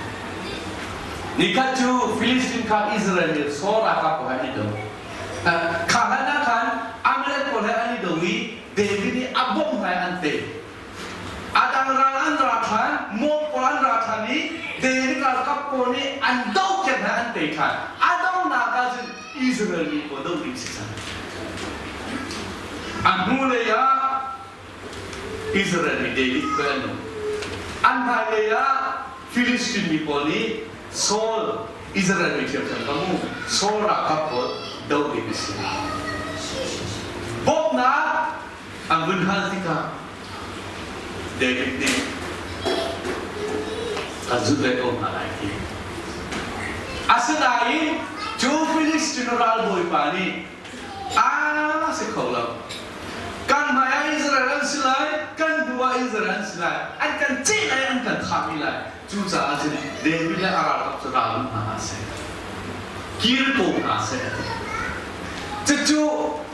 Nikhat cu Filistin kha Israel nih Saul ralkap pawl he an i do. Kha hlan ah khan Amalek pawl he an i do i David nih a bawmh hna i an tei. A dang ral an ra ṭhan, Moab pawl an ra ṭhan i David ralkap pawl nih an dohkhen hna an tei ṭhan. A donghnak ah cun Israel mi pawl doh ding si cang. A hnulei ah Israel mi David khuai an um. An hmailei ah Filistin mi pawl nih Saul Israel mi ṭhiamṭhiam ka mu Saul ralkap pawl doh ding a si. Bawmhnak an vun hal tikah David nih ka zulh ve ko hna lai ti. Asinain cu Filistin ralbawipa nih aa si kho lo. Kan hmai ah Israel an si lai, kan hnu ah Israel an si lai, an kan ceh lai, an kan thah lai. Cucaah cun David le a ralkap cu ral um hna hlah seh, kir ko hna seh a ti. Cucu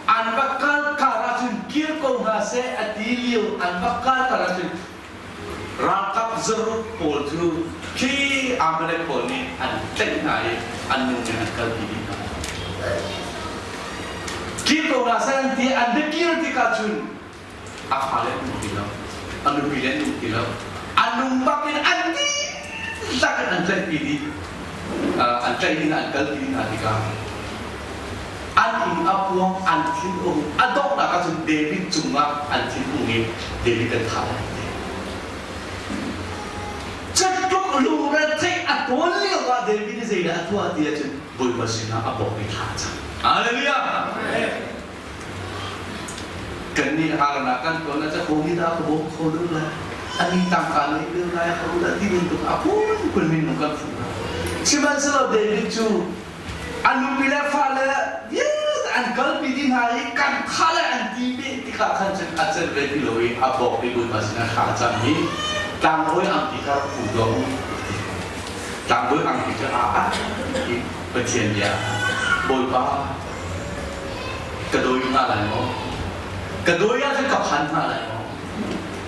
an. An va kal kar ahcun kir ko hna seh a ti lio an va kal kar ahcun ralkap zaruk pawl cu khi Amalek pawl nih an tlaih hna i an nu nih an kalpi dih hna. Kir ko hna seh an ti an va kir tikah cun a fale an nung ti lo, a nupi le an nung ti lo. An nung bak in an dihlak in an tlaihpi dih. An tlaih dih hna, an kalpi dih hna tikah an inn a puang, an thin a hung. A donghnak ahcun David cungah an thin hung i David an thah lai ti. Cutluk lungretheih a tawn lio ah David nih zeidah a tuah ti ahcun Bawipa sinah a bawk i thla a cam. Hallelujah! Kannih harnak kan ton ah ho nih dah ka bawm kho deuh lai? Ani tangka nei deuh lai, ho dah ti bantuk a phunphun minung kan fuh hna. Sihmanhsehlaw David cu a nupi le fale vialte an kalpi dih hna i kan thah lai an ti beh tikah khan cun a celh ve ti lo i a bawk i Bawipa sinah thla a cam i tlangbawi angki kha rak pu tuah u ti. Tlangbawi angki cu aa ah i Pathian bia Bawipa Ka dawi hna lai maw? Ka dawi ahcun ka phan hna lai maw?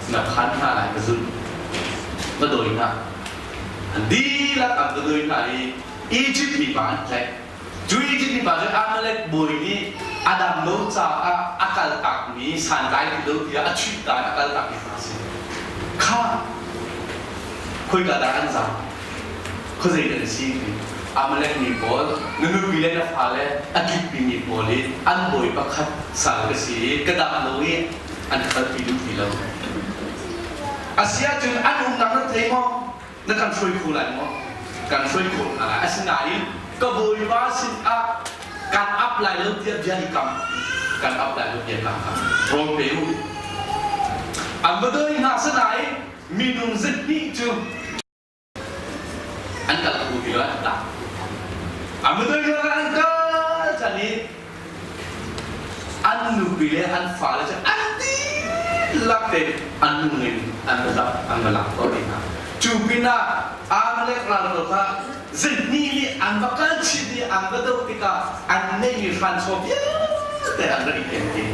Na phan hna lai ka zulh. Ka dawi hna. An dihlak an ka dawi hna i Egypt mipa an tlaih. Cu Egypt mipa cu Amalek bawi nih a dam lo caah a kaltakmi santlai ti lo tiah a chuih ta i a kaltakmi hna a si. Kha khoika dah an zam? Khuazei dah na si ti Amalek mi pawl na nupi le na fale a tlukpimi pawl i an bawi pakhat sal ka si i ka dam lo i an ka kalpi duh ti lo. A si ahcun an umnak nan thei maw? Na kan hruai kho lai maw? Kan hruai khawh hna lai. Asinain ka bawipa sin ah kan ap lai lo tiah bia i kam. Kan ap lai lo bia kam kha rawl pe u. An va dawi hna sinain minung zihnih cu an kal kho ti lo an tah an va doi lio an kal chan i an nupi le an fale cu an dihlak te an nung in an va lak an va lak ko hna cu pinah Amalek ral ko kha zihni nih an va kal chin i an va doh tikah an neihmi hranchaw vialte an rak i ken dih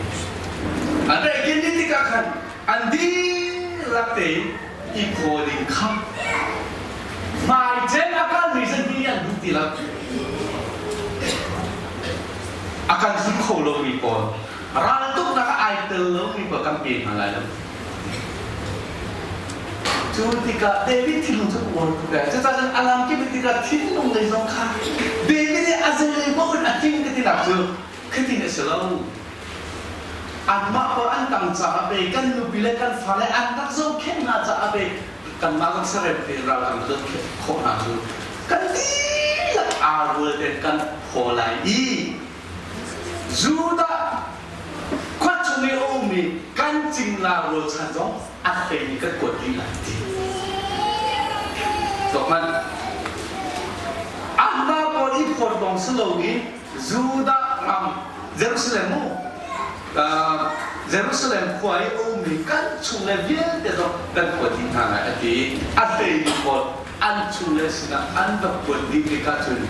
an rak i ken dih tikah khan an dihlak tein i phaw ding kha hmaicem a kalmi zihni an duh ti lo a kan zul kho lomi pawl raltuknak ah ai tel lomi pawl kan pe hna lai lo cu tikah David thinlung cu uar tuk ee cucaah cun a lam kip tikah thinlung lei zong kha David nih a zei paoh in a tling ka tinak cu khitin a si lo Anmah pawl an tang caah pei kan nupi le kan fale an rak zohkhenh hna caah pei kanmah zong sarem tein ral kan zohkhenh khawh hna cu kan dihlak aa rual tein kan phaw lai i Judah khua chung i a ummi kan cingla rualchan zong a hlei in kan kuat dih lai ti. Tuak Anmah pawl i phawt lawng si loin Judah ram Jerusalem mu Jerusalem khua i a ummi kan chungle vialte zong kan kuat dih hna lai a ti i a hleimi pawl an chungle sinah an va kuat dih tikah cun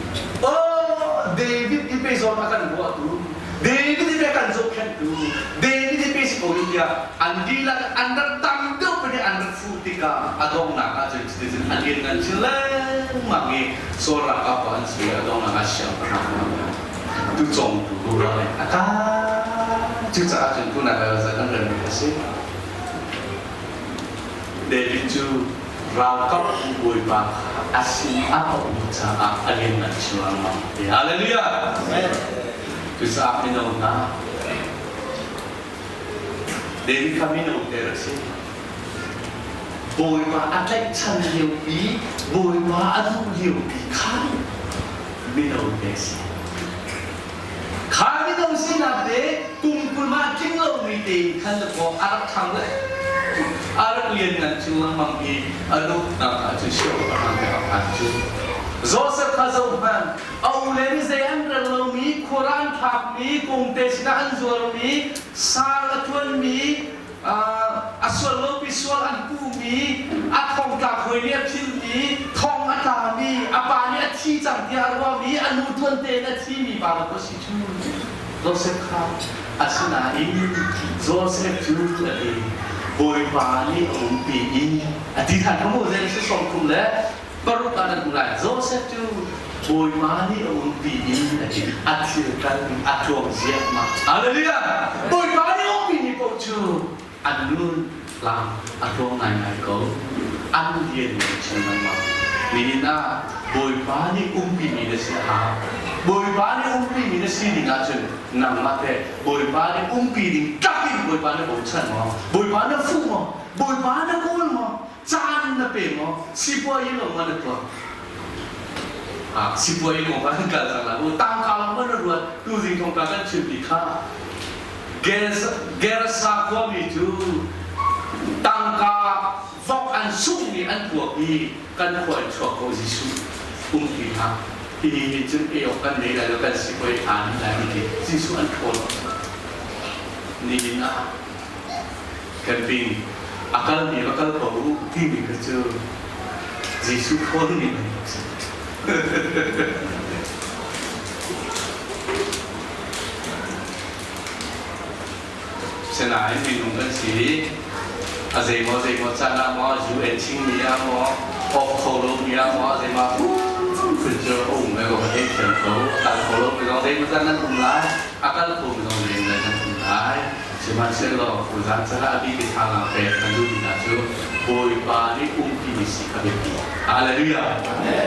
oh David i pe zawn a kan ruahtu David i pe kan zohkhenhtu David i pe si ko ni tiah an dihlak an rak tam deuh pin an rak fuh tikah a donghnak ah cun cuticun a lianngan chin lengmang i Saul ralkap an si a donghnak ah siangpahrang tucawngtu ruah in a ka cucaah cun tunak ah zan an remmi a si David cu ralkap bawipa kha a sin a um caah a lianngan chin lengmang hallelujah cucaah mino hna David kha mino te rak si Bawipa a tlaihchan liopi, Bawipa a duh liopi kha mino te si. Kha mino sinak te kum 20 mah tling lomi tein khan na kaw a rak ṭhang le a rak lianngan chin lengmang i a duhnak ah cun siangpahrang te a phan cu. Joseph kha zohhmanh, a ule nih zei an rel lomi, khur an thlakmi, kungte sinah an zuarmi, sal a ṭuanmi, a sual lopi sual an puhmi, a thongtlak hawi nih a philhmi, thong a tlami, a pa nih a thi cang tiah a ruahmi, a nu tuan tein a thimi pa bantuk a si cu. Joseph kha asinain Joseph cu a ti Bawipa nih a umpi i a ti than kha mu Genesis 36 ah nan hmu lai. Joseph cu Bawipa nih a umpi i a ti a thil kal a tluang ziahmah. Hallelujah! Bawipa nih a umpi mi paoh cu an nun lam a tluang ngaingai ko. An lian chin lengmang. Nihin ah Bawipa nih umpi mi na si a hau. Bawipa nih umpi mi na si ding ahcun nangmah te Bawipa nih umpi ding tlak in Bawipa na bochan maw? Bawipa na fuh maw? Bawipa na kawl maw? Caan na pe maw? Sipuai in maw na tuah? Ah, sipuai kong kan kal cang lai. Tangka lawng ma na ruat? Tuzing thongka kan chim ti kha Gerasa khuami cu tangka vok an sunghmi an tuak i kan khua in chuak ko Jesuh um ti hlah. Hihi hin cun ei awk kan nei lai lo kan si ko i aa nih lai ti Jesuh an ṭhawl. Nihin ah camping a kalmi va kal ko u timi kha cu Jesuh ṭhawlmi bantuk si. Sinain minung kan si. A zeimaw zeimaw caan ah maw UN chingmi ah maw off kho lomi ah maw zeimaw phun cu a um ve ko ka theih thiam ko. A kal kho lomi zong zeimaw zat nan um lai. A kal khomi zong zeimaw nan um lai. Sihmanhsehlaw tuzaan caah a bik i thazaang pek kan duhmi hna cu Bawipa nih umpi mi si kha biapi. Hallelujah!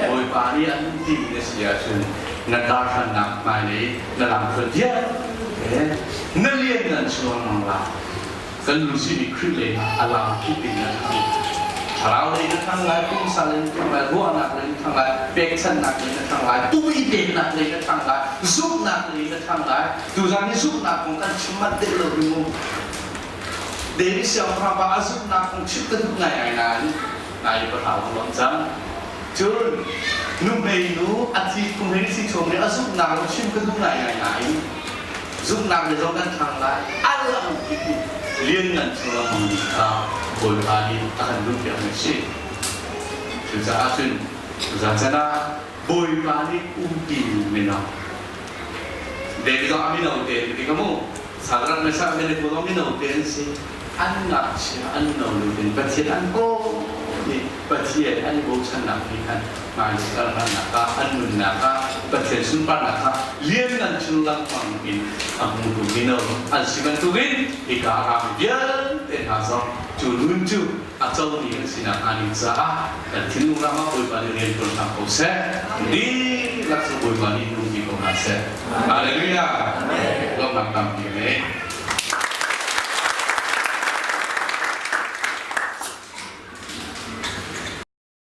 Bawipa nih an umpi mi na si ahcun na darhrannak hmailei na lamthluan vialte na lian nan chuang mang lai. Kan lu simi Khrih lei ah a lam kip in na thang. Thlarau lei na thang lai, pumsa lei na thang lai, ruahnak lei na thang lai, pekchanhnak lei na thang lai, pum i peknak lei na thang lai, zumhnak lei na thang lai. Tuzaan hi zumhnak kong kan chim manh deuh lo hi mu. David siangpahrang pa a zumhnak kong chim ka duh ngaingai nain nai pahra ka lawm cang. Cun nuhmei nu a thi kum hei si chom nih a zumhnak kong chim ka duh ngaingai nain zumhnak le zong kan thang lai a lang timi lianngan chung a kha Bawipa nih a kan duhpiak mi si. Cucaah cun tuzaan chan ah Bawipa nih umpi mino David zong a mino te an ti ka mu. Sadrak Meshach Abednego zong mino te an si. An ngakchia an no lu in Pathian an kawl i Pathian an i bochannak nih khan hmaikal harnak ah an nunnak ah Pathian sunparnak kha lianngan chung lengmang in a hmutu mino an si bantukin hika ram vialte hna zong cu nun cu a comi an sinak hnga ding caah kan thinlung ram ah Bawipa nih rian ṭuan hram ko seh. Dihlak cu Bawipa nih nungpi ko hna seh. Hallelujah! Lawmhnak tampi ngei.